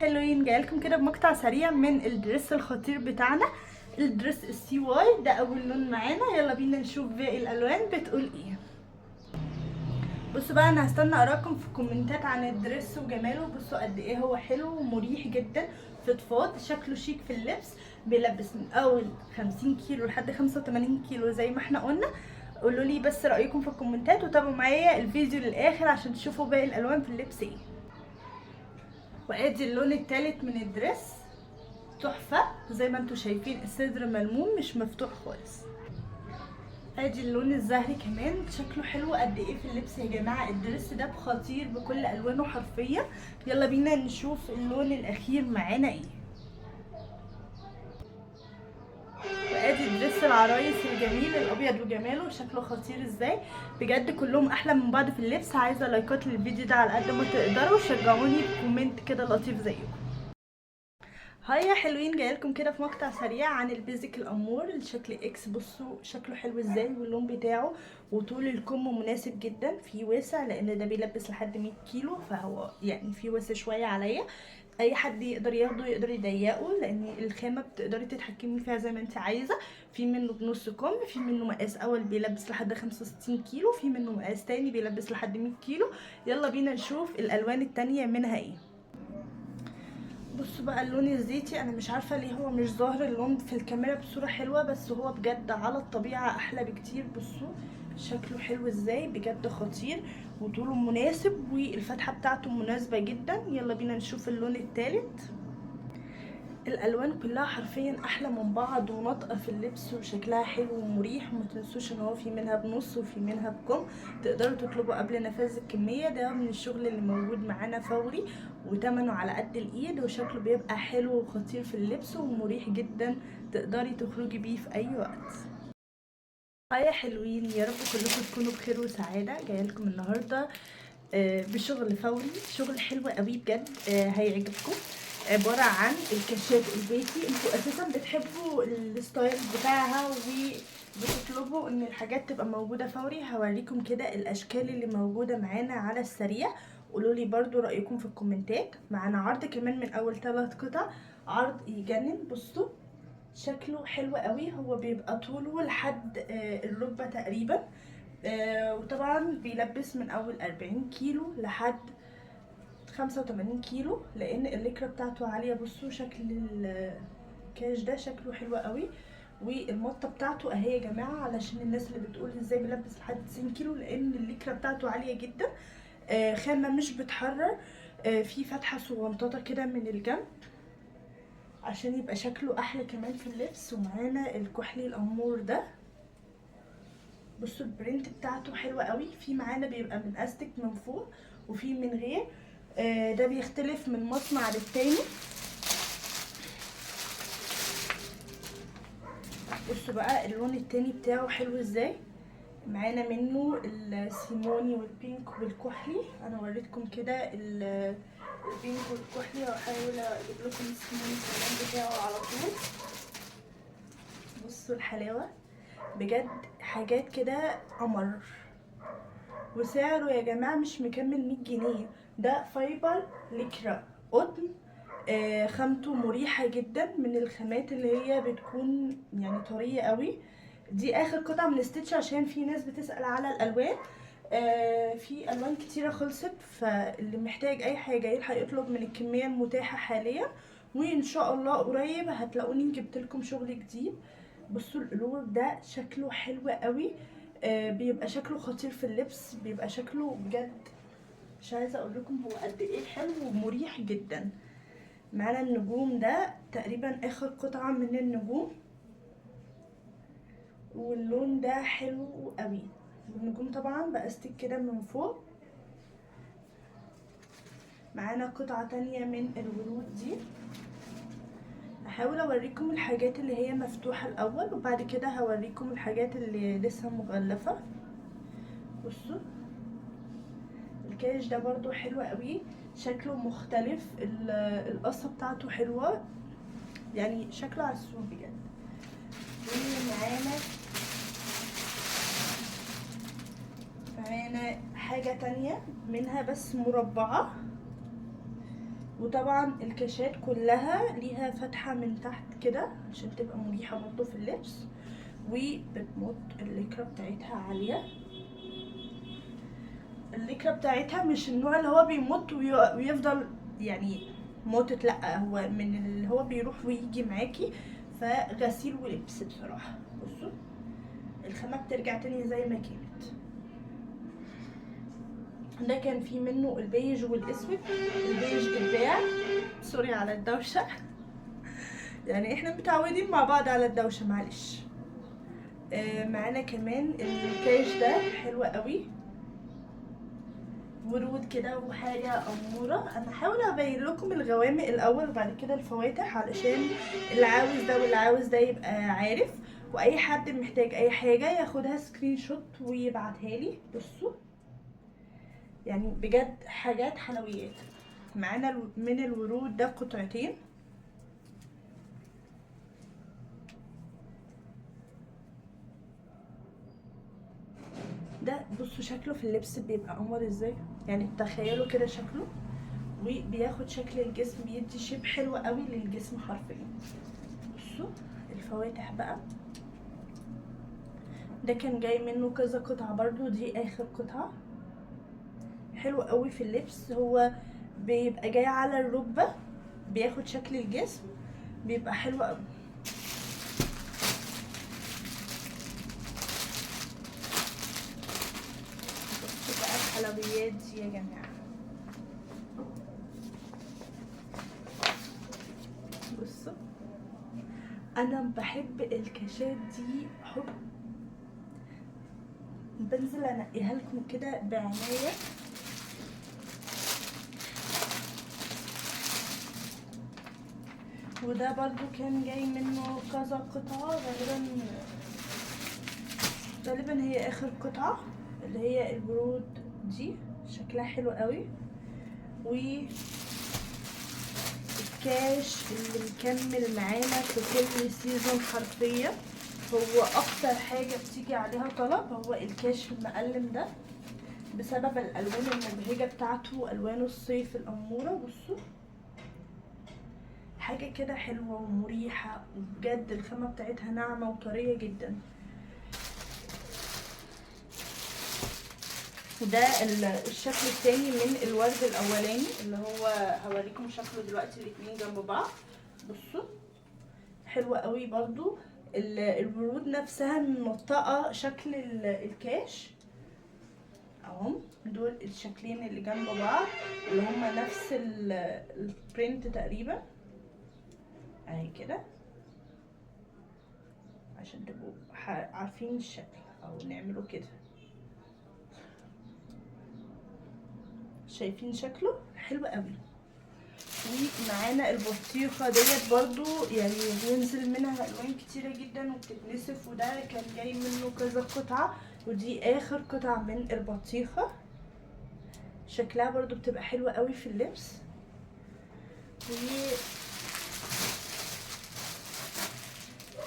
حلوين، جايلكم كده بمقطع سريع من ال dress الخطير بتاعنا، ال dress ال CY ده اول لون معانا. يلا بينا نشوف باقي الالوان بتقول ايه. بصوا بقى، انا هستنى اراكم في الكومنتات عن ال dress وجماله. بصوا قد ايه هو حلو ومريح جدا، فضفاض، شكله شيك في اللبس، بيلبس من اول 50 كيلو لحد 85 كيلو زي ما احنا قلنا. قولوا لي بس رايكم في الكومنتات وتابعوا معايا الفيديو للاخر عشان تشوفوا باقي الالوان في اللبس ايه. وادي اللون الثالث من ال dress، تحفة زي ما انتم شايفين، الصدر ملموم مش مفتوح خالص. ادي اللون الزهري كمان شكله حلو قد ايه في اللبس يا جماعة. ال dress ده خطير بكل الوانه حرفيا. يلا بينا نشوف اللون الاخير معانا ايه. وادي dress العرايس الجميل الابيض وجماله، شكله خطير ازاي بجد، كلهم احلى من بعض في اللبس. عايزه لايكات للفيديو ده على قد ما تقدروا، شجعوني ب comment كده لطيف زيكم. hi يا حلوين، جايلكم كده في مقطع سريع عن ال basic الامور الشكل X. بصوا شكله حلو ازاي، واللون بتاعه وطول الكم مناسب جدا، في واسع لان ده بيلبس لحد 100 كيلو، فهو يعني في واسع شوية عليا، اي حد يقدر ياخده يقدر يضيقه لان الخامة بتقدري تتحكمي فيها زي ما انت عايزه. في منه بنص كم، في منه مقاس اول بيلبس لحد 65 كيلو، في منه مقاس تاني بيلبس لحد 100 كيلو. يلا بينا نشوف الالوان التانية منها ايه. بصوا بقى اللون الزيتي، انا مش عارفه ليه هو مش ظاهر اللون في الكاميرا بصورة حلوة، بس هو بجد على الطبيعة احلى بكتير. بصوا شكله حلو ازاي، بجد خطير، وطوله مناسب والفتحة بتاعته مناسبة جدا. يلا بينا نشوف اللون الثالث. الالوان كلها حرفيا احلى من بعض وناطقه في اللبس وشكلها حلو ومريح. وما تنسوش ان هو في منها بنص وفي منها بكم، تقدروا تطلبوا قبل نفاذ الكمية. ده من الشغل اللي موجود معانا فوري وتمنه على قد الايد، وشكله بيبقى حلو وخطير في اللبس ومريح جدا، تقدري تخرجي بيه في اي وقت. hi يا حلوين، يا رب كلكم تكونوا بخير وسعادة. جاية لكم النهارده بشغل فوري، شغل حلو قوي بجد، هيعجبكم. عبارة عن الكاشات البيتي، انتوا اساسا بتحبوا ال style بتاعها وبتطلبوا ان الحاجات تبقى موجودة فوري. هوريكم كده الاشكال اللي موجودة معانا على السريع، قولوا لي برضو رأيكم في الكومنتات. معانا عرض كمان من اول 3 قطع، عرض يجنن. بصوا شكله حلو قوي، هو بيبقى طوله لحد الركبة تقريبا، وطبعا بيلبس من اول 40 كيلو لحد 85 كيلو لان الليكرة بتاعته عالية. بصوا شكل الكاش ده شكله حلو قوي، والمطة بتاعته اهي يا جماعة، علشان الناس اللي بتقول ازاي بيلبس لحد 90 كيلو، لان الليكرة بتاعته عالية جدا. خامة مش بتحرر، في فتحة صغنططة كده من الجنب عشان يبقى شكله احلى كمان في اللبس. ومعانا الكحلي الامور ده، بصوا ال print بتاعته حلوة قوي. في معانا بيبقى من استك من فوق وفي من غير، ده بيختلف من مصنع للتاني. بصوا بقى اللون التاني بتاعه حلو ازاي، معانا منه السيموني وال pink والكحلي. انا وريتكم كده ال pink والكحلي، هحاول اجيب لكم السيموني كمان بتاعه على طول. بصوا الحلاوة بجد، حاجات كده قمر. وسعره يا جماعة مش مكمل 100 جنيه. ده fiber ليكرا قطن، خامته مريحة جدا، من الخامات اللي هي بتكون يعني طرية قوي. دي اخر قطعة من stitch عشان في ناس بتسأل على الالوان، في الوان كتيرة خلصت، فاللي محتاج اي حاجة يلحق يطلب من الكمية المتاحة حاليا، وان شاء الله قريب هتلاقوني جبت لكم شغل جديد. بصوا القلوب ده شكله حلو قوي، بيبقى شكله خطير في اللبس، بيبقى شكله بجد مش عايزه اقول لكم هو قد ايه حلو ومريح جدا. معانا النجوم ده تقريبا اخر قطعه من النجوم، واللون ده حلو قوي. والنجوم طبعا باستك كده من فوق. معانا قطعه تانية من الورود دي. هحاول اوريكم الحاجات اللي هي مفتوحة الاول، وبعد كده هوريكم الحاجات اللي لسه مغلفه. بصوا الكاش ده برضو حلو قوي، شكله مختلف، القصة بتاعته حلوة، يعني شكله عسول بجد. ومعانا حاجة تانية منها بس مربعه، وطبعا الكاشات كلها ليها فتحة من تحت كده عشان تبقى مريحة برضو في اللبس، وبتمط الليكرة بتاعتها عالية. الليكرة بتاعتها مش النوع اللي هو بيمط ويفضل يعني موتت، لا هو من اللي هو بيروح ويجي معاكي، فغسيل ولبس بصراحة. بصوا الخامة بترجع تاني زي ما كانت. ده كان في منه البيج والاسود، البيج اتباع، sorry على الدوشة، يعني احنا متعودين مع بعض على الدوشة معلش. معانا كمان الكاش ده حلو قوي، ورود كده وحاجة أمورة. أنا هحاول أبين لكم الغوامق الأول وبعد كده الفواتح علشان اللي عاوز ده واللي عاوز ده يبقى عارف، وأي حد محتاج أي حاجة ياخدها screenshot ويبعتها لي. بصوا يعني بجد حاجات حلويات. معانا من الورود ده قطعتين، ده بصوا شكله في اللبس بيبقى قمر ازاي، يعني تخيلوا كده شكله، وبياخد شكل الجسم، بيدي shape حلو قوي للجسم حرفيا. بصوا الفواتح بقى، ده كان جاي منه كذا قطعة برضو، دي اخر قطعة. حلو قوي في اللبس، هو بيبقى جاي على الركبة، بياخد شكل الجسم، بيبقى حلو قوي. بصوا بقى الحلويات دي يا جماعة، بصوا انا بحب الكاشات دي حب، بنزل انقيها لكم كده بعناية. وده برضو كان جاي منه كذا قطعة، غالبا هي اخر قطعة اللي هي الورود دي، شكلها حلو قوي. و الكاش اللي مكمل معانا في كل season حرفيا، هو اكتر حاجة بتيجي عليها طلب هو الكاش المقلم ده، بسبب الالوان المبهجة بتاعته والوانه الصيف الامورة. بصوا حاجة كده حلوة ومريحة، وبجد الخامة بتاعتها ناعمة وطرية جدا. وده الشكل التاني من الورد الاولاني اللي هو هوريكم شكله دلوقتي، الاتنين جنب بعض. بصوا حلوة قوي برضو، الورود نفسها منطقة شكل الكاش اهم، دول الشكلين اللي جنب بعض اللي هما نفس ال print تقريبا اهي كده، عشان تبقوا عارفين الشكل، او نعمله كده. شايفين شكله حلو قوي. ومعانا البطيخه ديت برضو، يعني بينزل منها الوان كتيرة جدا وبتتنسف، وده كان جاي منه كذا قطعه، ودي اخر قطعه من البطيخه. شكلها برضو بتبقى حلوة قوي في اللبس. و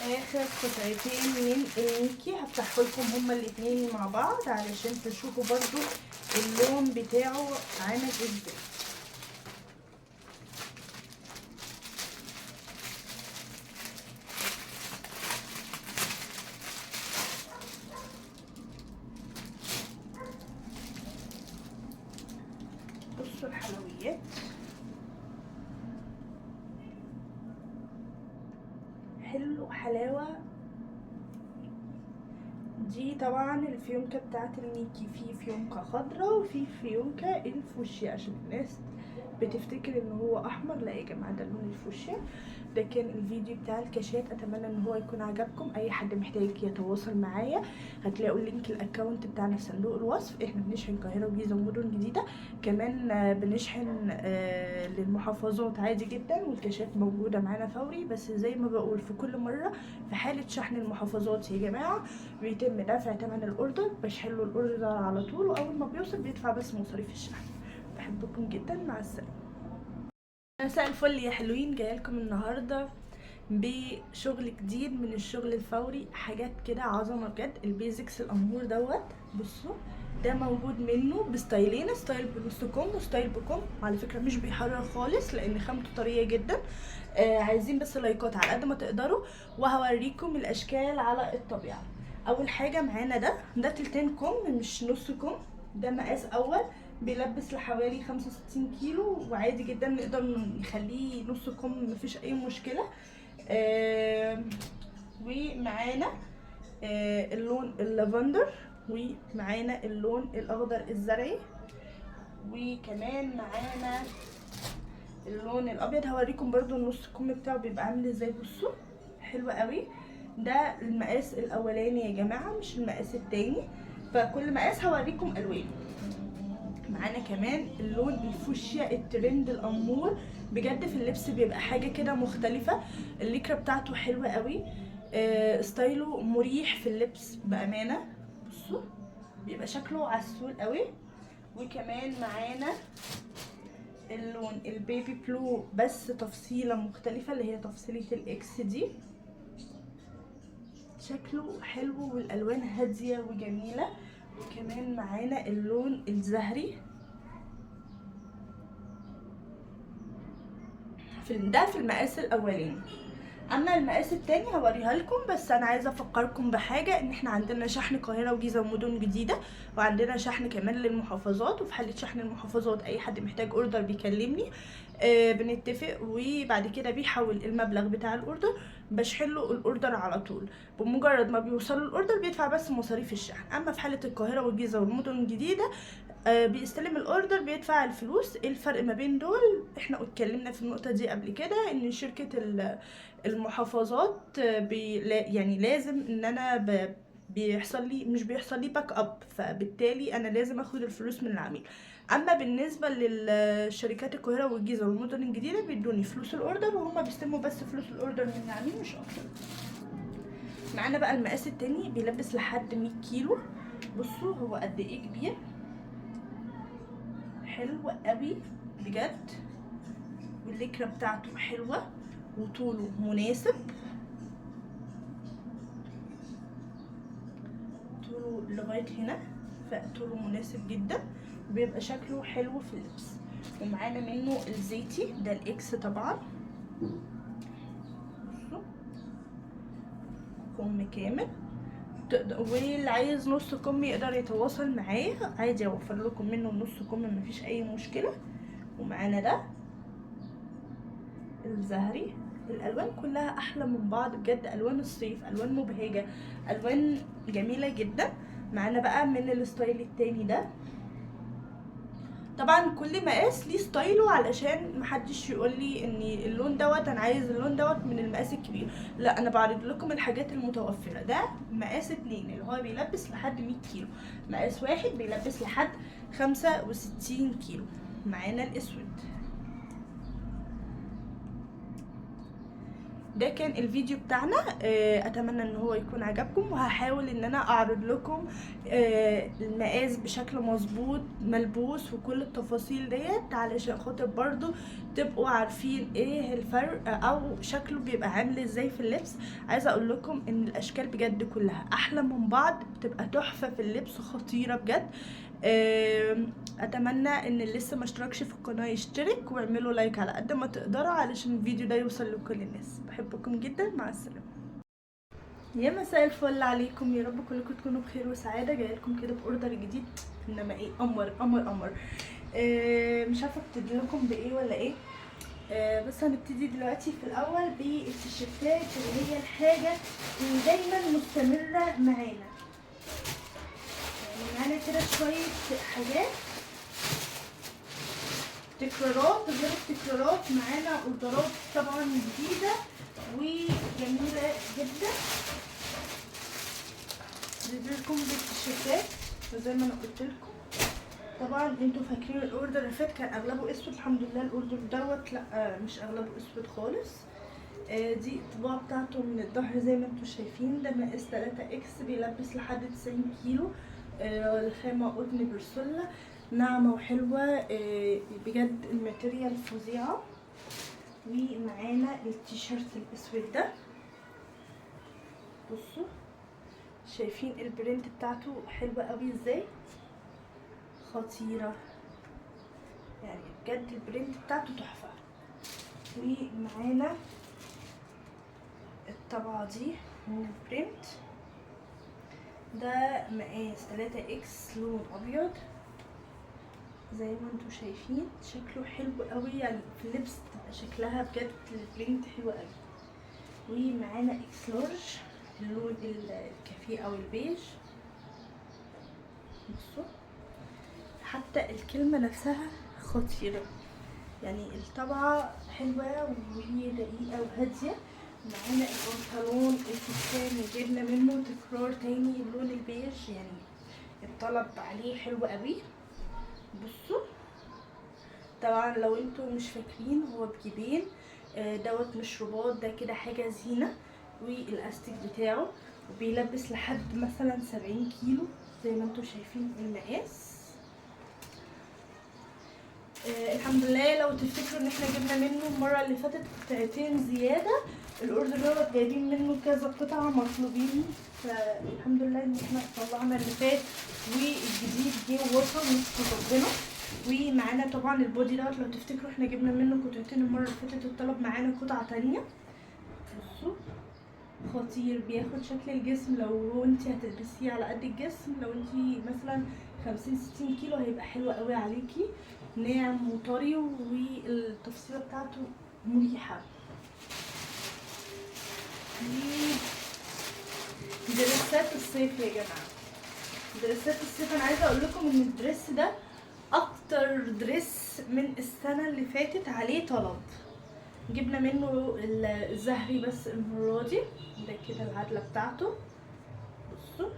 اخر قطعتين من الميكي هفتحه لكم هما الاتنين مع بعض علشان تشوفوا برضو اللون بتاعه عامل ازاي. بصوا الحلويات حلو حلاوة. دي طبعا الفيونكة بتاعت الميكي، في فيونكة خضراء وفي فيونكة الفوشيا، عشان الناس بتفتكر ان هو احمر، لا يا جماعة ده لون الفوشيا. ده كان الفيديو بتاع الكاشات، اتمنى ان هو يكون عجبكم. اي حد محتاج يتواصل معايا هتلاقوا link ال account بتاعنا في صندوق الوصف. احنا بنشحن القاهرة وجيزة ومدن جديدة، كمان بنشحن للمحافظات عادي جدا، والكاشات موجودة معانا فوري. بس زي ما بقول في كل مرة، في حاله شحن المحافظات يا جماعة بيتم دفع ثمن ال order، بشحن له ال order على طول، واول ما بيوصل بيدفع بس مصاريف الشحن. بحبكم جدا، مع السلامة. مساء الفل يا حلوين، جاية لكم النهارده بشغل جديد من الشغل الفوري، حاجات كده عظمه بجد. ال basics الامور دوت، بصوا ده موجود منه بستايلين، style بنص كم و style بكم. على فكرة مش بيحرر خالص لان خامته طرية جدا. عايزين بس لايكات على قد ما تقدروا، وهوريكم الاشكال على الطبيعة. اول حاجة معانا ده تلتين كم مش نص كم، ده مقاس اول، بيلبس لحوالي 65 كيلو، وعادي جدا نقدر نخليه نص كم مفيش اي مشكلة. ومعانا اللون اللافندر، ومعانا اللون الاخضر الزرعي، وكمان معانا اللون الابيض. هوريكم برضو النص كم بتاعه بيبقى عامل ازاي. بصوا حلو قوي. ده المقاس الاولاني يا جماعة، مش المقاس التاني، فكل مقاس هوريكم الوانه. معانا كمان اللون الفوشيا الترند الامور، بجد في اللبس بيبقى حاجة كده مختلفة. الليكرة بتاعته حلوة قوي، ستايله مريح في اللبس بامانه. بصوا بيبقى شكله عسول قوي. وكمان معانا اللون ال baby blue، بس تفصيله مختلفة اللي هي تفصيله ال X دي، شكله حلو والالوان هادية وجميلة. وكمان معانا اللون الزهري ده في المقاس الاولاني. اما المقاس التاني هوريها لكم، بس انا عايزه افكركم بحاجة، ان احنا عندنا شحن القاهرة وجيزة ومدن جديدة، وعندنا شحن كمان للمحافظات. وفي حاله شحن المحافظات اي حد محتاج order بيكلمني، بنتفق، وبعد كده بيحول المبلغ بتاع ال order، بشحن له ال order على طول. بمجرد ما بيوصل له ال order بيدفع بس مصاريف الشحن. اما في حاله القاهرة والجيزه والمدن الجديدة، بيستلم ال order بيدفع الفلوس. ايه الفرق ما بين دول؟ احنا اتكلمنا في النقطة دي قبل كده، ان شركة المحافظات يعني لازم ان انا بيحصل لي، مش بيحصل لي backup، فبالتالي انا لازم اخد الفلوس من العميل. اما بالنسبة للشركات القاهرة والجيزه والمدن الجديدة بيدوني فلوس ال order، وهما بيستلموا بس فلوس ال order من العميل مش اكتر. معانا بقى المقاس التاني، بيلبس لحد 100 كيلو. بصوا هو قد ايه كبير، حلو قوي بجد، والليكرة بتاعته حلوة وطوله مناسب، طوله لغاية هنا، فطوله مناسب جدا، بيبقى شكله حلو في اللبس. ومعانا منه الزيتي ده ال X طبعا، بصوا كم كامل، واللي عايز نص كم يقدر يتواصل معايا عادي، اوفر لكم منه نص كم مفيش اي مشكلة. ومعانا ده الزهري. الالوان كلها احلى من بعض بجد، الوان الصيف، الوان مبهجه، الوان جميلة جدا. معانا بقى من ال style التاني ده، طبعا كل مقاس ليه style ه، علشان محدش يقول لي ان اللون دوت انا عايز اللون دوت من المقاس الكبير، لا انا بعرض لكم الحاجات المتوفرة. ده مقاس 2 اللي هو بيلبس لحد 100 كيلو، مقاس 1 بيلبس لحد 65 كيلو. معانا الاسود. ده كان الفيديو بتاعنا، اتمنى ان هو يكون عجبكم، وهحاول ان انا اعرض لكم المقاس بشكل مظبوط ملبوس وكل التفاصيل ديت، علشان خاطر برضو تبقوا عارفين ايه الفرق او شكله بيبقى عامل ازاي في اللبس. عايزه اقول لكم ان الاشكال بجد كلها احلى من بعض، بتبقى تحفة في اللبس، خطيرة بجد. اتمنى ان اللي لسه ما اشتركش في القناة يشترك، واعملوا like على قد ما تقدروا علشان الفيديو ده يوصل لكل الناس. بحبكم جدا، مع السلامة. يا مساء الفل عليكم، يا رب كلكم تكونوا بخير وسعادة. جاية لكم كده ب order جديد، انما ايه، قمر قمر قمر. مش عارفه ابتدي لكم بايه ولا ايه، بس هنبتدي دلوقتي في الاول بالتيشيرتات اللي هي الحاجة اللي دايما مستمرة معانا. يعني معانا كده شوية حاجات تكرارات غير التكرارات، معانا اوردرات طبعا جديدة وجميلة جدا. لكم بالتيشيرتات وزي ما انا قلت لكم، طبعا انتوا فاكرين ال order اللي فات كان اغلبه اسود، الحمد لله ال order دوت لا مش اغلبه اسود خالص. دي الطباعة بتاعته من الظهر زي ما انتوا شايفين، ده مقاس 3 X، بيلبس لحد 90 كيلو. الخامة قطن برسولا، ناعمة وحلوه، بجد ال material فظيعة. ومعانا التيشيرت الاسود ده، بصوا شايفين ال print بتاعته حلوة قوي ازاي، خطيرة، يعني بجد ال print بتاعته تحفة. ومعانا الطبعة دي من ال print ده، مقاس 3 X، لون ابيض زي ما انتم شايفين، شكله حلو قوي، يعني في اللبس تبقى شكلها بجد ال print حلو قوي. ومعانا X large، اللون الكافيه او البيج. بصوا حتى الكلمة نفسها خطيرة، يعني الطبعة حلوة ورقيقة وهادية. معانا البنطلون الفستان جبنا منه تكرار تاني اللون البيج، يعني الطلب عليه حلو قوي. بصوا طبعا لو انتوا مش فاكرين هو بجيبين، دوت مش رباط، ده كده حاجة زينة، والاستيك بتاعه، وبيلبس لحد مثلا 70 كيلو زي ما انتوا شايفين المقاس. الحمد لله. لو تفتكروا ان احنا جبنا منه المرة اللي فاتت قطعتين زيادة، ال order دوت جايبين منه كذا قطعة مطلوبين، فالحمد لله ان احنا طلعنا اللي فات والجديد جه ووصل نشكر ربنا. ومعانا طبعا ال body دوت، لو تفتكروا احنا جبنا منه قطعتين المرة اللي فاتت، اتطلب معانا قطعة تانية. بصوا خطير، بياخد شكل الجسم. لو انت هتلبسيه على قد الجسم، لو انت مثلا 50-60 كيلو هيبقى حلو قوي عليكي، ناعم وطري والتفصيله بتاعته مريحه. دريسات الصيف يا جماعة، دريسات الصيف انا عايزه اقول لكم ان ال dress ده اكتر dress من السنة اللي فاتت عليه طلب. جبنا منه الزهري بس المرة دي، ده كده العدله بتاعته. بصوا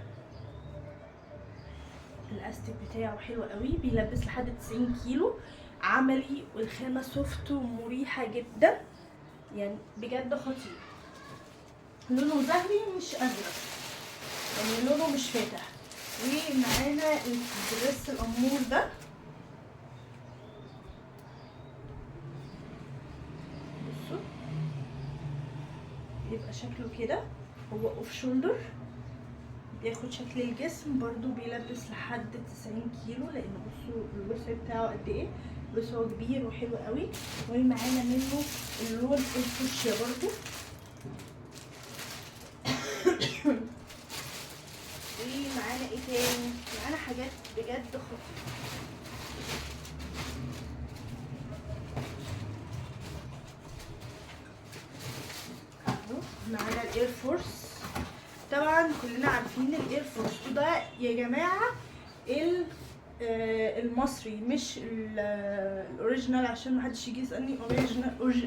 الاستيك بتاعه حلو قوي، بيلبس لحد 90 كيلو، عملي، والخامه soft ومريحه جدا، يعني بجد خطير. لونه زهري مش ازرق، يعني لونه مش فاتح. ومعانا ال dress الامور ده، بصوا بيبقى شكله كده، هو off shoulder، بياخد شكل الجسم برضو، بيلبس لحد 90 كيلو، لان بصوا الوسع بتاعه قد ايه، وسعه كبير وحلو قوي. ومعانا منه اللون الفوشيا برضو. ومعانا ايه تاني؟ معانا حاجات بجد خطيرة. اهو معانا ال Air Force، طبعا كلنا عارفين ال Air Force ده يا جماعة، المصري مش ال original، عشان محدش يجي يسالني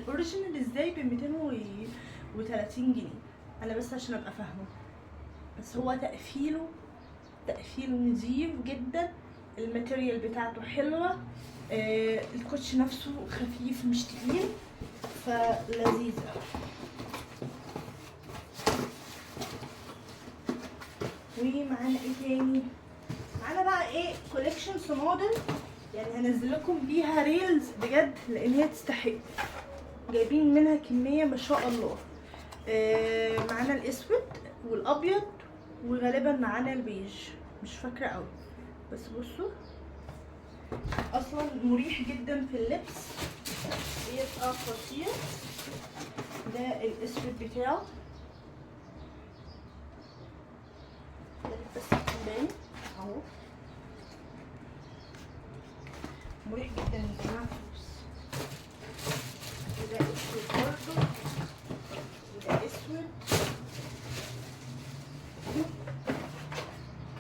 original ازاي ب 230 جنيه. انا بس عشان ابقى فاهمه، بس هو تقفيله تقفيل نظيف جدا، ال material بتاعته حلوة، الكوتش نفسه خفيف مش تقيل، فلذيذ قوي. ومعانا ايه تاني؟ معانا بقى ايه collection صنادل، يعني هنزل لكم بيها reels بجد لان هي تستحق، جايبين منها كمية ما شاء الله. معانا الاسود والابيض، وغالبا معانا البيج، مش فاكره قوي، بس بصوا اصلا مريح جدا في اللبس، بيبقى خطير. ده الاسود بتاعه بس باين اهو، مريح جدا يا جماعة في اللبس. وده اسود برضو، وده اسود،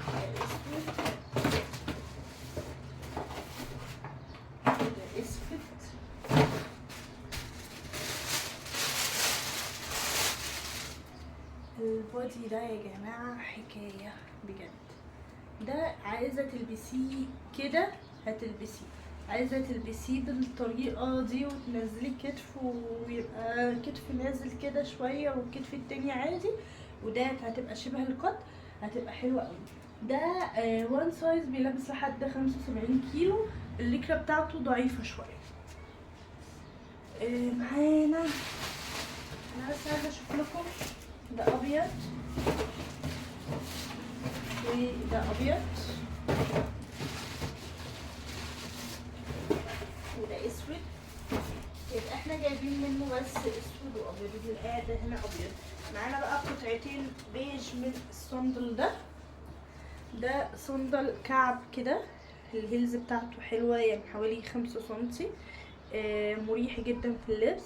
ده اسود، وده اسود. البودي ده يا جماعة حكاية بجد، ده عايزة تلبسيه كده هتلبسيه، عايزة تلبسيه بالطريقة دي وتنزلي كتف ويبقى كتف نازل كده شوية والكتف التاني عادي، وده هتبقى شبه القط، هتبقى حلوة قوي. ده one size، بيلبس لحد 75 كيلو، الليكرة بتاعته ضعيفة شوية. معانا انا بس عايزة اشوف لكم ده ابيض وده ابيض، بس اسود وابيض، القاعدة هنا ابيض. معانا بقى قطعتين بيج من الصندل ده. ده صندل كعب كده، ال heels بتاعته حلوة، يعني حوالي 5 سنتي، مريح جدا في اللبس.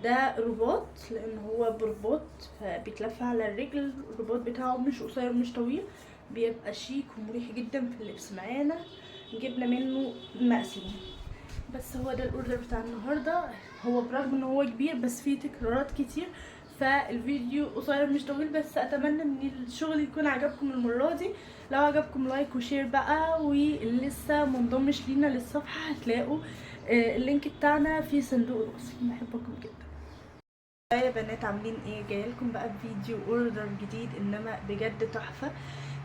ده رباط، لان هو برباط فبيتلف على الرجل. الرباط بتاعه مش قصير مش طويل، بيبقى شيك ومريح جدا في اللبس. معانا جبنا منه مقاسين بس. هو ده ال order بتاع النهارده. هو برغم ان هو كبير بس فيه تكرارات كتير، فالفيديو قصير مش طويل، بس اتمنى ان الشغل يكون عجبكم المرة دي. لو عجبكم like و share بقى، ولسه منضمش لينا للصفحه هتلاقوا ال link بتاعنا في صندوق الوصف. بحبكم جدا يا بنات. عاملين ايه؟ جايلكم بقى بفيديو order جديد، انما بجد تحفة.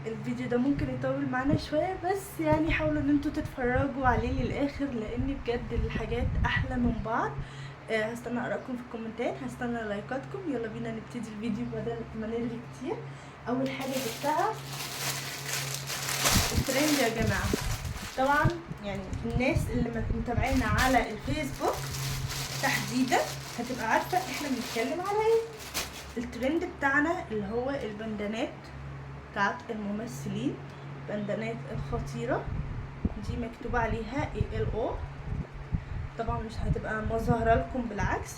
الفيديو ده ممكن يطول معانا شوية، بس يعني حاولوا ان انتوا تتفرجوا عليه للاخر، لان بجد الحاجات احلى من بعض. هستنى ارائكم في الكومنتات، هستنى لايكاتكم. يلا بينا نبتدي الفيديو بدل ما نرغي كتير. اول حاجة جبتها الترند يا جماعة. طبعا يعني الناس اللي متابعينا على الفيسبوك تحديدا هتبقى عارفه احنا بنتكلم على ايه. الترند بتاعنا اللي هو البندانات بتاعت الممثلين، البندانات الخطيرة دي مكتوب عليها ALO. طبعا مش هتبقى مظاهره لكم، بالعكس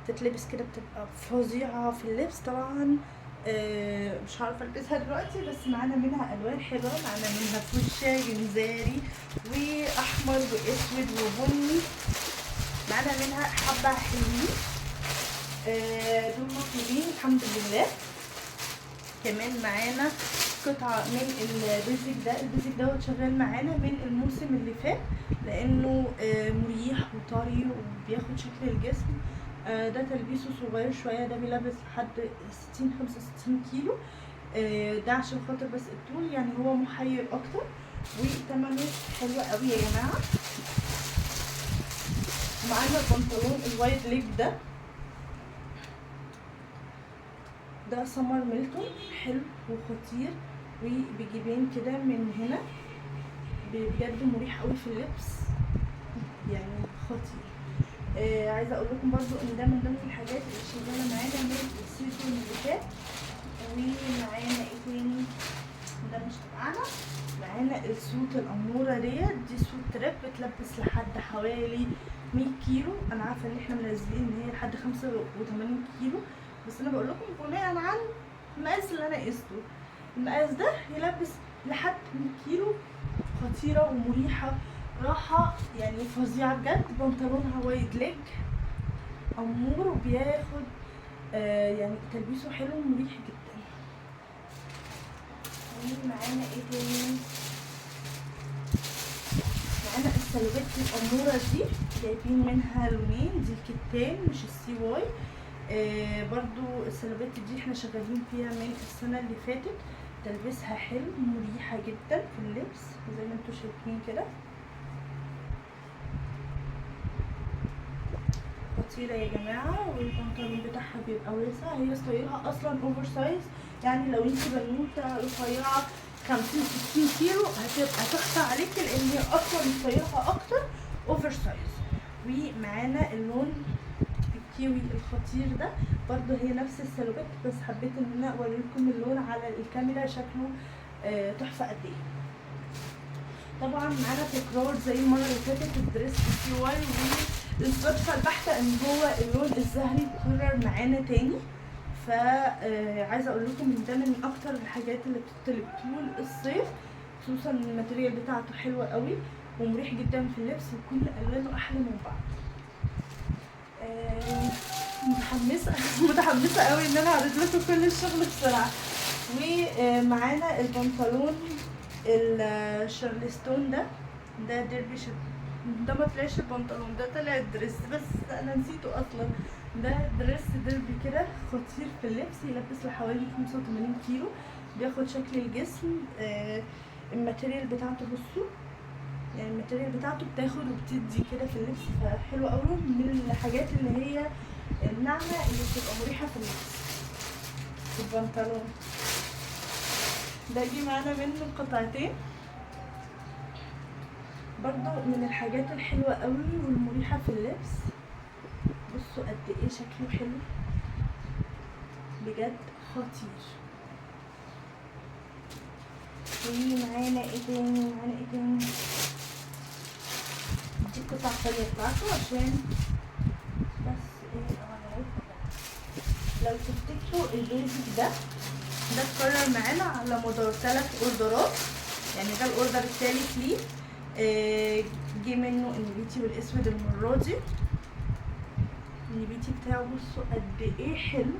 تتلبس كده بتبقى فظيعة في اللبس. طبعا مش عارفه البسها دلوقتي، بس معانا منها الوان حلوة. معانا منها فوشيا، جنزاري، واحمر واسود وبني. معانا منها حبه حلوين، دول مطلوبين الحمد لله. كمان معانا قطعه من ال basic ده. ال basic دوت شغال معانا من الموسم اللي فات، لانه مريح وطري وبياخد شكل الجسم. ده تلبيسه صغير شوية، ده بيلبس لحد 60 65 كيلو. ده عشان خاطر بس الطول، يعني هو محير اكتر، وتمنه حلو قوي يا جماعة. معانا البنطلون ال wide leg ده، ده سمر ميلتون، حلو وخطير، وبجيبين كده من هنا، بجد مريح قوي في اللبس، يعني خطير. عايزه اقول لكم برضو ان ده من ضمن الحاجات اللي شغالة معانا من ال season اللي فات. ومعانا ايه تاني؟ ده مش تبعنا. معانا ال suit الاموره ديت، دي suit trip، بتلبس لحد حوالي 100 كيلو. انا عارفه ان احنا منزلين ان هي لحد 85 كيلو، بس انا بقول لكم بناء على المقاس اللي انا قسته. المقاس ده يلبس لحد 100 كيلو، خطيرة ومريحه، راحة يعني فظيعة بجد. بنطلونها wide leg امور، وبياخد يعني تلبيسه حلو ومريح جدا. معانا ايه تاني؟ معانا السلوبات الاموره دي، جايبين منها لونين، دي الكتان مش ال CY. برضو السلوبات دي احنا شغالين فيها من السنة اللي فاتت، تلبسها حلو مريحه جدا في اللبس زي ما انتوا شايفين كده، خطيرة يا جماعة. والبنطلون بتاعها بيبقى واسع، هي style ها اصلا oversize، يعني لو انت بنوته رفيعة 50 60 كيلو هتبقى تحفة عليكي، لان هي اصلا style ها اكتر oversize. ومعانا اللون الكيوي الخطير ده، برضو هي نفس السلوبات، بس حبيت ان انا اوريكم اللون على الكاميرا شكله تحفة قد ايه. طبعا معانا تكرار زي المرة اللي فاتت ال dress ال CY، والصدفه البحتة ان هو اللون الزهري اتكرر معانا تاني. فعايزه اقول لكم ان ده من اكتر الحاجات اللي بتطلب طول الصيف، خصوصا ال material بتاعته حلوة قوي ومريح جدا في اللبس، وكل الوانه احلى من بعض. متحمسة متحمسة قوي ان انا اعرض لكم كل الشغل بسرعة. ومعانا البنطلون الشارلستون ده، ده ديربي شيب، ده ما طلعش البنطلون ده طلع ال dress، بس انا نسيته اصلا. ده dress ديربي كده خطير في اللبس، يلبس لحوالي 85 كيلو، بياخد شكل الجسم. ال material بتاعته بصوا، يعني ال material بتاعته بتاخد وبتدي كده في اللبس، فحلو قوي، من الحاجات اللي هي الناعمة اللي بتبقى مريحه في اللبس. البنطلون ده جه معانا منه قطعتين، برضو من الحاجات الحلوة قوي والمريحه في اللبس. ايه شكله حلو بجد، خطير. ومعانا ايه تاني؟ معانا ايه تاني؟ دي القطعة التانية بتاعته عشان بس ايه اوريكم. لو تفتكروا ال basic ده اتكرر معانا على مدار 3 اوردرات، يعني ده ال order الثالث ليه. جه منه النبيتي والاسود المرة دي. النبيتي بتاعه بصوا قد ايه حلو،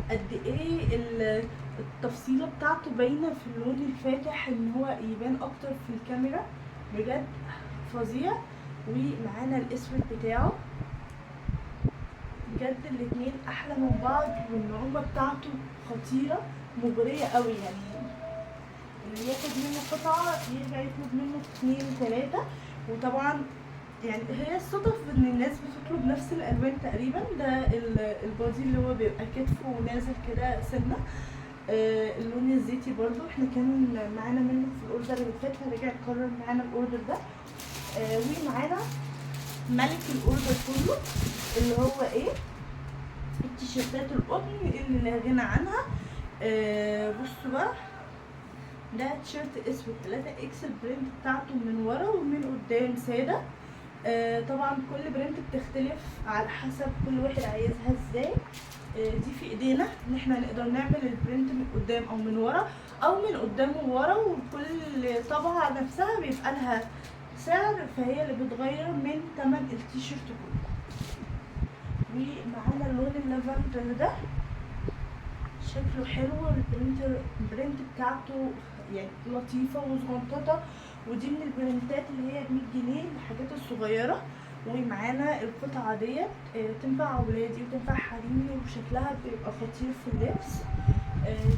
قد ايه التفصيله بتاعته باينة في اللون الفاتح، ان هو يبان اكتر في الكاميرا، بجد فظيع. ومعانا الاسود بتاعه، بجد الاتنين احلى من بعض، والنعومه بتاعته خطيرة مغرية قوي، يعني اللي ياخد منه قطعه يرجع يطلب منه 2 3. وطبعا يعني هي الصدف ان الناس بتطلب نفس الالوان تقريبا. ده ال body اللي هو بيبقى كتفه ونازل كده سنة، اللون الزيتي برضو احنا كان معانا منه في ال order اللي فات، فرجع اتكرر معانا ال order ده. ومعانا ملك ال order كله اللي هو ايه، التيشيرتات القطن اللي لا غنى عنها. بصوا بقى، ده تيشيرت اسود 3 X، ال print بتاعته من ورا ومن قدام ساده. طبعا كل print بتختلف على حسب كل واحد عايزها ازاي. دي في ايدينا ان احنا نقدر نعمل ال print من قدام او من ورا، او من قدام وورا، وكل طبعة نفسها بيبقى لها سعر، فهي اللي بتغير من تمن التيشيرت كله. ومعانا اللون اللافندر ده شكله حلو، ال print بتاعته يعني لطيفة وصغنططة، ودي من البرنتات اللي هي ب100 جنيه الحاجات الصغيرة. ومعانا القطعة ديت تنفع ولادي وتنفع حريمي، وشكلها بيبقى خطير في اللبس.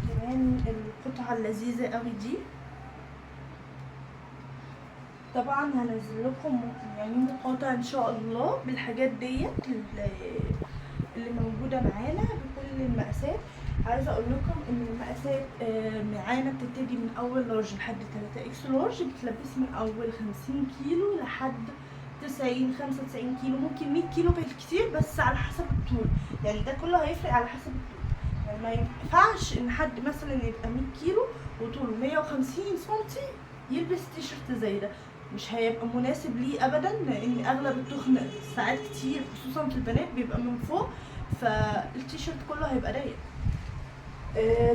كمان القطعة اللذيذة قوي دي، طبعا هنزل لكم يعني مقاطع ان شاء الله بالحاجات ديت اللي موجودة معانا بكل المقاسات. عايزة اقول لكم ان المقاسات معانا بتبتدي من اول large لحد 3 X large، بتلبس من اول 50 كيلو لحد 90 95 كيلو، ممكن 100 كيلو بالكتير، بس على حسب الطول، يعني ده كله هيفرق على حسب الطول. يعني ما ينفعش ان حد مثلا يبقى 100 كيلو وطوله 150 سنتي يلبس تيشرت زي ده، مش هيبقى مناسب ليه ابدا، لان اغلب التخن ساعات كتير خصوصا في البنات بيبقى من فوق، فالتيشرت كله هيبقى ضيق.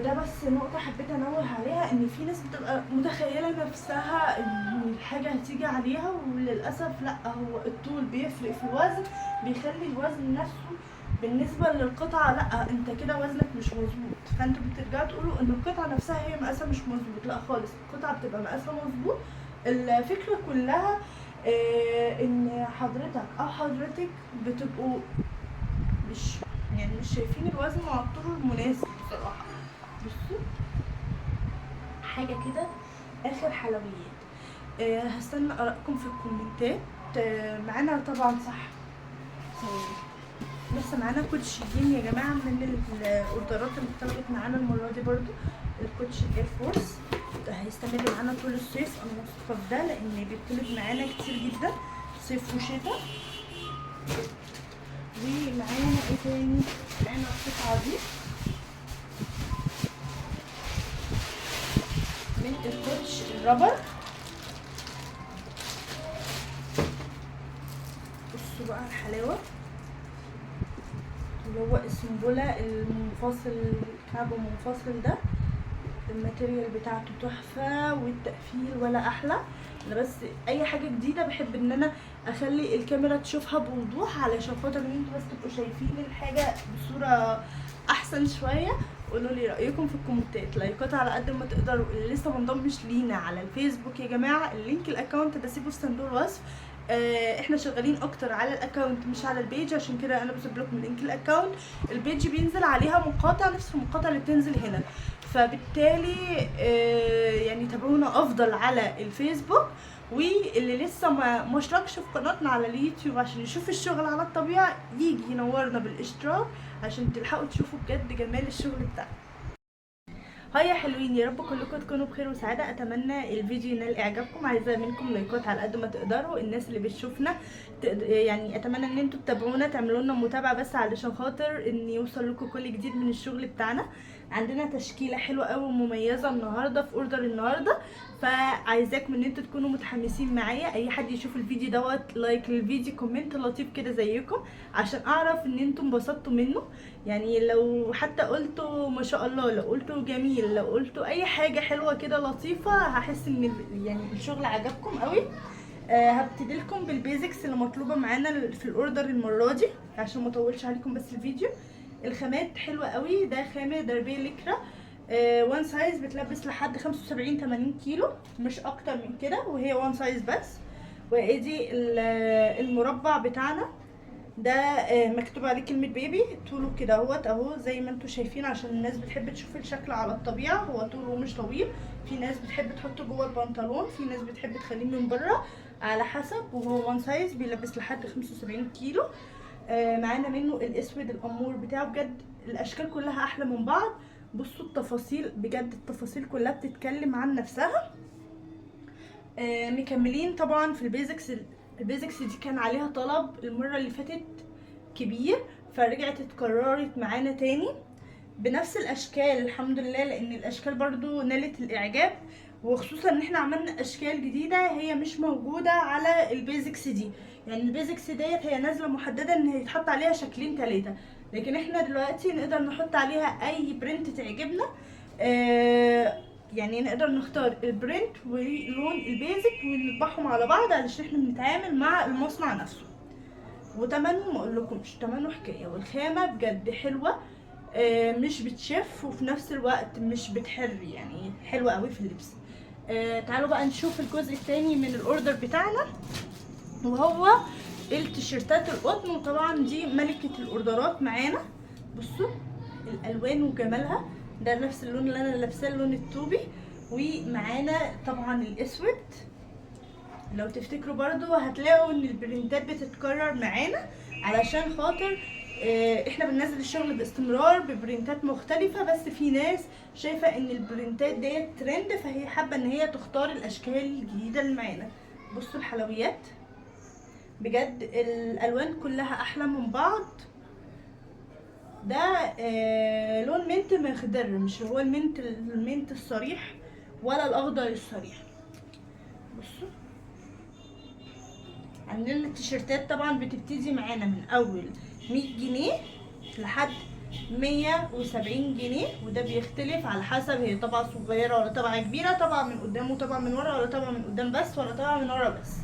ده بس نقطة حبيت انوه عليها، ان في ناس بتبقى متخيلة نفسها ان الحاجة هتيجي عليها، وللأسف لا، هو الطول بيفرق في الوزن، بيخلي الوزن نفسه بالنسبة للقطعة لا انت كده وزنك مش مظبوط، فانتوا بترجعوا تقولوا ان القطعة نفسها هي مقاسها مش مظبوط، لا خالص، القطعة بتبقى مقاسها مظبوط. الفكرة كلها ان حضرتك او حضرتك بتبقوا مش يعني مش شايفين الوزن مع الطول المناسب بصراحة. بصوا حاجة كده اخر حلويات. هستنى ارائكم في الكومنتات. معانا طبعا صح لسه معانا كوتشيين يا جماعة من الاوردرات اللي اتطلبت معانا المرة دي، برضو الكوتش ال Air Force ده هيستمر معانا طول الصيف، انا واثقة في ده لان بيطلب معانا كتير جدا صيف وشتاء. ومعانا ايه تاني؟ معانا القطعة دي من الكوتش ال rubber. بصوا بقى الحلاوة، اللي هو السنبله المنفصل، الكعب المنفصل ده، ال material بتاعته تحفة والتقفيل ولا احلى. انا بس اي حاجة جديدة بحب ان انا اخلي الكاميرا تشوفها بوضوح علشان خاطر ان انتوا بس تبقوا شايفين الحاجة بصورة احسن شوية. قولوا لي رايكم في الكومنتات، لايكات على قد ما تقدروا. اللي لسه ما انضمش لينا على الفيسبوك يا جماعة، ال link ال account ده سيبه في صندوق الوصف. احنا شغالين اكتر على ال account مش على ال page، عشان كده انا بسيب لكم link ال account. ال page بينزل عليها مقاطع نفس المقاطع اللي بتنزل هنا، فبالتالي يعني تابعونا افضل على الفيسبوك. واللي لسه ما اشتركش في قناتنا على اليوتيوب عشان يشوف الشغل على الطبيعة يجي ينورنا بالاشتراك عشان تلحقوا تشوفوا بجد جمال الشغل بتاعنا. Hi يا حلوين، يا رب كلكم تكونوا بخير وسعادة. اتمنى الفيديو ينال اعجابكم. عايزه منكم لايكات على قد ما تقدروا. الناس اللي بتشوفنا يعني اتمنى ان انتوا تتابعونا، تعملوا لنا متابعه بس علشان خاطر ان يوصل لكم كل جديد من الشغل بتاعنا. عندنا تشكيله حلوة قوي ومميزة النهارده في order النهارده، فعايزاكم ان انتوا تكونوا متحمسين معايا. اي حد يشوف الفيديو دوت like للفيديو، comment لطيف كده زيكم عشان اعرف ان انتوا انبسطتوا منه. يعني لو حتى قلتوا ما شاء الله، لو قلتوا جميل، لو قلتوا اي حاجة حلوة كده لطيفة، هحس ان يعني الشغل عجبكم قوي. هبتدي لكم بال basics اللي مطلوبه معانا في ال order المرة دي عشان ما اطولش عليكم بس الفيديو. الخامات حلوة قوي، ده خامة دربيه ليكرا one size، بتلبس لحد 75 80 كيلو مش اكتر من كده، وهي one size بس. وادي المربع بتاعنا ده مكتوب عليه كلمة baby، طوله كده اهوت اهو زي ما انتم شايفين عشان الناس بتحب تشوف الشكل على الطبيعة. هو طوله مش طويل، في ناس بتحب تحطه جوه البنطلون، في ناس بتحب تخليه من بره على حسب. وهو one size بيلبس لحد 75 كيلو. معانا منه الاسود الامور بتاعه، بجد الاشكال كلها احلى من بعض. بصوا التفاصيل، بجد التفاصيل كلها بتتكلم عن نفسها. مكملين طبعا في ال basics. ال basics دي كان عليها طلب المرة اللي فاتت كبير، فرجعت اتكررت معانا تاني بنفس الاشكال الحمد لله، لان الاشكال برضو نالت الاعجاب، وخصوصا ان احنا عملنا اشكال جديدة هي مش موجودة على ال basics دي. يعني ال basics ديت هي نازلة محددة ان هيتحط عليها شكلين تلاتة، لكن احنا دلوقتي نقدر نحط عليها اي print تعجبنا. يعني نقدر نختار ال print ولون ال basic ونطبعهم على بعض علشان احنا بنتعامل مع المصنع نفسه. وتمنه ما اقولكمش تمنه حكاية، والخامه بجد حلوة، مش بتشف وفي نفس الوقت مش بتحر، يعني حلوة قوي في اللبس. تعالوا بقى نشوف الجزء الثاني من ال order بتاعنا، وهو التيشيرتات القطن. وطبعا دي ملكه الاوردرات معانا. بصوا الالوان وجمالها، ده نفس اللون اللي انا لابساه اللون الطوبي، ومعانا طبعا الاسود. لو تفتكروا برضو هتلاقوا ان البرنتات بتتكرر معانا علشان خاطر احنا بننزل الشغل باستمرار ببرنتات مختلفة، بس في ناس شايفة ان البرنتات ديت ترند، فهي حابة ان هي تختار الاشكال الجديدة اللي معانا. بصوا الحلويات، بجد الالوان كلها احلى من بعض. ده لون mint مخضر، مش هو ال mint، ال mint الصريح ولا الاخضر الصريح. بصوا عندنا التيشيرتات طبعا بتبتدي معانا من اول 100 جنيه لحد 170 جنيه، وده بيختلف على حسب هي طبعة صغيرة ولا طبعة كبيرة، طبعة من قدام وطبعة من ورا، ولا طبعة من قدام بس ولا طبعة من ورا بس.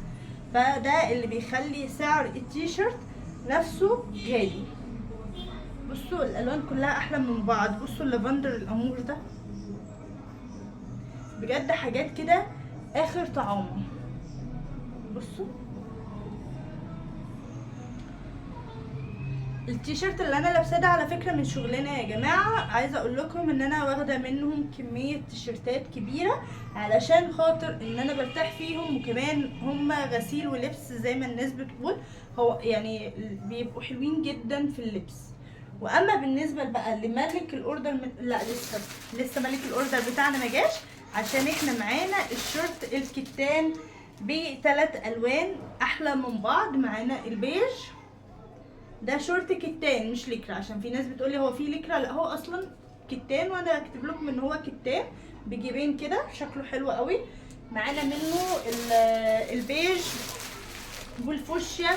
فده اللي بيخلي سعر التيشيرت نفسه غالي. بصوا الالوان كلها احلى من بعض. بصوا اللافندر الامور ده، بجد حاجات كده اخر طعامه. بصوا التيشيرت اللي انا لابساه ده على فكرة من شغلنا يا جماعة. عايزه اقول لكم ان انا واخده منهم كمية تيشيرتات كبيرة علشان خاطر ان انا برتاح فيهم، وكمان هم غسيل ولبس زي ما الناس بتقول، هو يعني بيبقوا حلوين جدا في اللبس. واما بالنسبة بقى لملك ال order لا لسه ملك ال order بتاعنا ما جاش، عشان احنا معانا الشورت الكتان بثلاث الوان احلى من بعض. معانا البيج، ده شورت كتان مش ليكرا، عشان في ناس بتقولي هو في ليكرا، لا هو اصلا كتان، وانا اكتب لكم ان هو كتان بجيبين كده، شكله حلو قوي. معانا منه البيج والفوشيا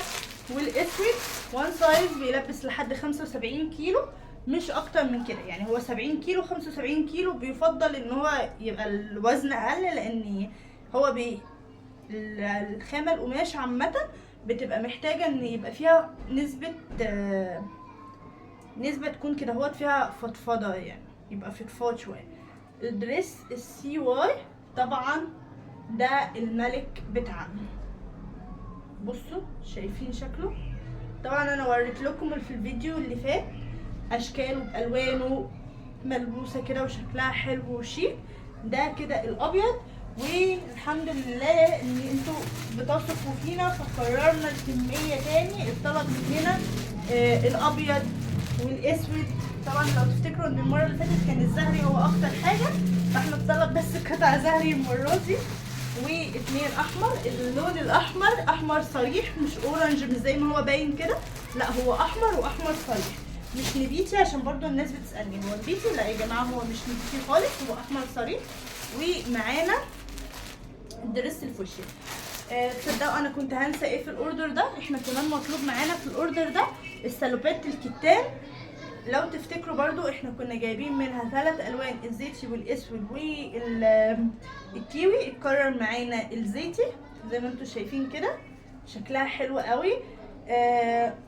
والاسود، one size بيلبس لحد 75 كيلو مش اكتر من كده. يعني هو 70 كيلو 75 كيلو، بيفضل ان هو يبقى الوزن اقل، لان هو الخامة القماش عامة بتبقى محتاجة ان يبقى فيها نسبة تكون كده هوت فيها فضفضة، يعني يبقى فضفاض شوية. ال dress ال CY طبعا ده الملك بتاعنا. بصوا شايفين شكله، طبعا انا وريت لكم في الفيديو اللي فات اشكاله بالوانه ملبوسه كده وشكلها حلو وشيك. ده كده الابيض، والحمد لله ان انتوا بتثقوا فينا فقررنا الكمية تاني. الطلب مننا الابيض والاسود، طبعا لو تفتكروا ان المرة اللي فاتت كان الزهري هو اكتر حاجة، فاحنا اتطلب بس قطع زهري المرة دي، واتنين احمر. اللون الاحمر احمر صريح، مش orange، مش زي ما هو باين كده، لا هو احمر واحمر صريح، مش نبيتي، عشان برضو الناس بتسالني هو نبيتي. لا يا جماعة هو مش نبيتي خالص، هو احمر صريح. ومعانا dress الفوشيا. تصدقوا انا كنت هنسى ايه في ال order ده؟ احنا كمان مطلوب معانا في ال order ده السالوبات الكتان. لو تفتكروا برضو احنا كنا جايبين منها 3 الوان، الزيتي والاسود والكيوي. اتكرر معانا الزيتي زي ما انتم شايفين كده، شكلها حلو قوي.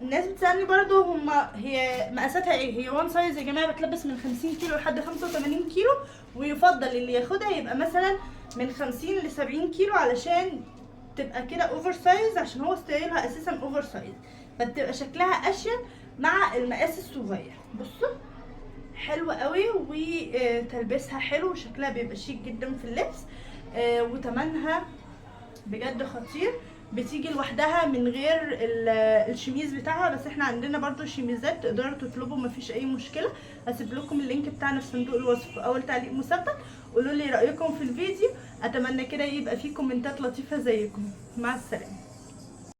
الناس بتسالني برضو هما هي مقاساتها ايه. هي one size يا جماعة، بتلبس من 50 كيلو لحد 85 كيلو، ويفضل اللي ياخدها يبقى مثلا من 50 ل 70 كيلو علشان تبقى كده over size، عشان هو style ها اساسا over size، فتبقى شكلها اشيك مع المقاس الصغير. بصوا حلوة قوي وتلبسها حلو، وشكلها بيبقى شيك جدا في اللبس. وتمنها بجد خطير. بتيجي لوحدها من غير الشميز بتاعها، بس احنا عندنا برضو شميزات تقدروا تطلبوا، مفيش اي مشكلة. هسيب لكم ال link بتاعنا في صندوق الوصف في اول تعليق مثبت. قولوا لي رأيكم في الفيديو، اتمنى كده يبقى فيه كومنتات لطيفة زيكم. مع السلامة.